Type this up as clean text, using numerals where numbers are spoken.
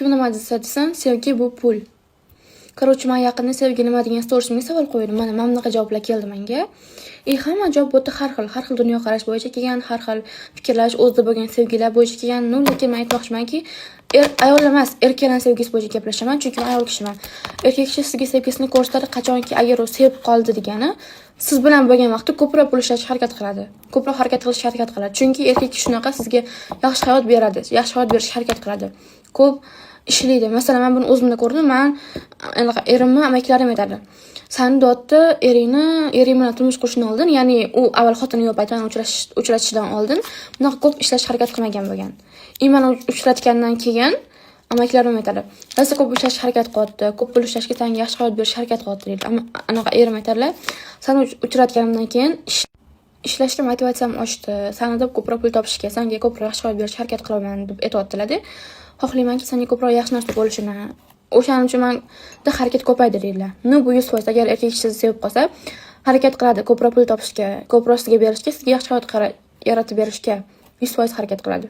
Kim nima desa desin, sevgi bu pul. Короче, man yaqinda "Sevgi nima?" degan storiesimga savol qo'ydim. Mana bunaqa javoblar keldi menga. И hamma javob bu yerda har xil, har xil dunyoqarash bo'yicha kelgan, har xil fikrlash, o'zida bo'lgan sevgilar bo'yicha kelgan. Ну, lekin man aytmoqchimanki, ayol emas, erkaklarning sevgisi bo'yicha gaplashaman, chunki man ayol kishiman. Erkak kishi sizga sevgisini ko'rsatadi, qachonki agar u sevib qoldi degani, siz bilan bo'lgan vaqtda ko'proq pul ishlashga harakat qiladi. Ko'proq harakat qilishga harakat qiladi. Chunki erkak kishi shunaqa, sizga yaxshi hayot beradi, yaxshi hayot berishga harakat qiladi. Ko'p ishlaydi. Masalan, men buni o'zimda ko'rdim. Man anaqa erimni amakilarim aytadi: "Sani dotdi eringni, ering bilan turmush qurishdan oldin, ya'ni u avval xotini yo'q payti, mani uchratishidan oldin bunaqa ko'p ishlashga harakat qilmagan bo'lgan. И mani uchratgandan keyin amakilarim aytadi: "Rosa ko'p ishlashga harakat qilyapti, ko'p pul ishlashga, sanga yaxshi hayot berishga harakat qilyapti", deydi. Anaqa erim aytadilar: "Sani uchratganimdan keyin ishlashga motivatsiyam oshdi. Sani deb ko'proq pul topishga, sanga ko'proq yaxshi hayot berishga harakat qilaman", deb aytyaptilar-da. "Xohlaymanki, sanga ko'proq yaxshi narsa bo'lishini. O'shaning uchun manda harakat ko'paydi", deydilar. Ну, bu 100%, agar erkak kishi sizni sevib qolsa, harakat qiladi ko'proq pul topishga, ko'proq sizga berishga, sizga yaxshi hayot yaratib berishga 100% harakat qiladi.